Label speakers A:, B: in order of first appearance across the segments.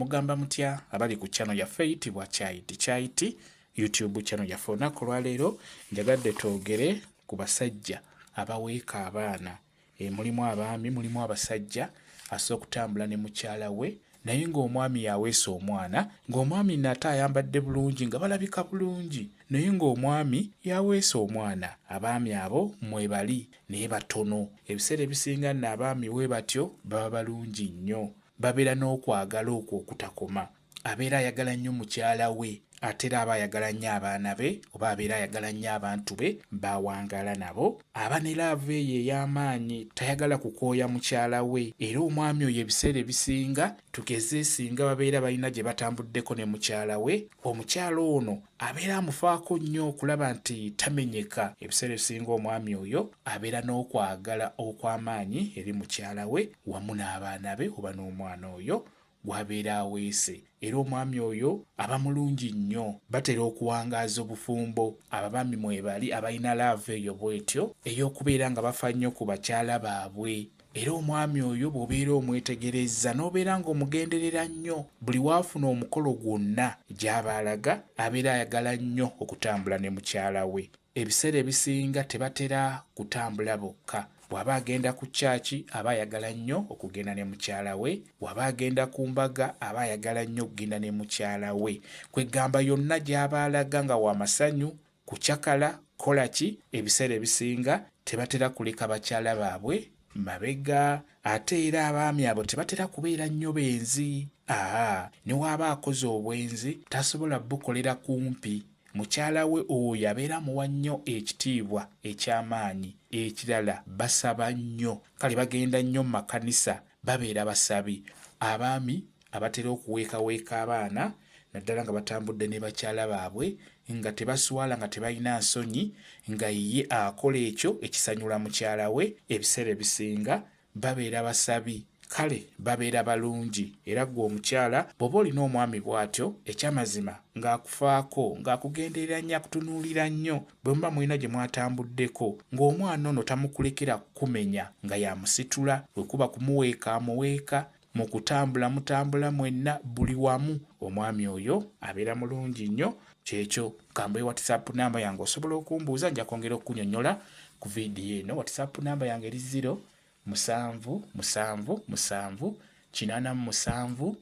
A: Mugamba mutya abali ku channel yaffe eyitibwa Kyayiti Kyayiti YouTube channel yaffe. Olunaku olwaleero njagadde twogere ku basajja abaweeka abaana. Mulimu abaami, mulimu abasajja asobola okutambula ne mukyala we naye ng'omwami y'aweesa omwana, ng'omwami nate ayambadde bulungi nga balabika bulungi naye ng'omwami y'aweesa omwana. Abaami abo mwebali naye batono. Ebiseera ebisinga nno abaami bwe batyo baba balungi nnyo. Babeera n'okwagala okwo okutakoma. Abeera ayagala nnyo mukyala we, ate era aba ayagala nnyo abaana be oba abeera ayagala nnyo abantu be b'awangaala nabo. Aba ne laavu eyo ey'amaanyi, tayagala kukooya mukyala we. Era omwami oyo ebiseera ebisinga tugeze singa babeera balina gye batambuddeko ne mukyala we, omukyala ono abeera amufaako nnyo okulaba nti tamenyeka. Ebiseera ebisinga omwami oyo abeera n'okwagala okw'amaanyi eri mukyala we wamu n'abaana be oba n'omwana oyo gw'abeera aweese. Era omwami oyo aba mulungi nnyo. Batera okuwangaaza obufumbo. Abaami mwebali abalina laavu eyo bw'etyo ey'okubeera nga bafa nnyo ku bakyala baabwe. Era omwami oyo bw'obeera omwetegerezza n'obeera ng'omugenderera nnyo, buli w'afuna omukolo gwonna gy'aba alaga abeera ayagala nnyo okutambula ne mukyala we. Ebiseera ebisinga tebatera kutambula bokka. Bw'aba agenda ku church aba ayagala nnyo okugenda ne mukyala we, bw'aba agenda ku mbaga aba ayagala nnyo okugenda ne mukyala we. Kwegamba yonna gy'aba alaga nga wa masanyu, kucakala, kukola ki, ebiseera ebisinga tebatera kuleka bakyala baabwe mabega. Ate era abaami abo tebatera kubeera nnyo benzi. Ne bw'aba akoze obwenzi tasobola bukolera kumpi. Mukyala we oyo abeera amuwa nnyo ekitiibwa eky'amaanyi. Ekirala basaba nnyo, kale bagenda nnyo mu makanisa, babeera basabi. Abaami abatera okuweekaweeka abaana naddala nga batambudde ne bakyala baabwe nga tebaswala nga tebalina nsonyi nga ye akola ekyo ekisanyula mukyala we, ebiseera ebisinga babeera basabi, kale babeera balungi. Era ggwe omukyala bw'oba olina omwami bw'atyo, ekyamazima ng'akufaako, ng'akugenderera nnyo, akutunuulira nnyo, bwe muba mulina gye mwatambuddeko ng'omwana ono tamukulekera kukumenya nga y'amusitula, bwe kuba kumuweeka amuweeka, mu kutambula mutambula mwenna buli wamu. Omwami oyo abeera mulungi nnyo. Kyekyo kambe WhatsApp namba yange osobola okumbuuza, nja kwongera okukunyonnyola ku vidiyo eno. WhatsApp namba yange eri 0 7 7 7 87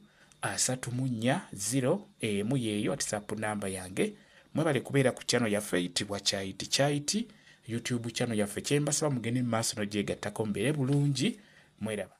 A: 34 0 emu yeeyo WhatsApp namba yange. Mwebale kubeera ku channel yaffe eyitibwa Kyayiti Kyayiti YouTube channel yaffe. Kye mbasaba mugende mu maaso n'ogyegattako mubeere bulungi. Mweraba.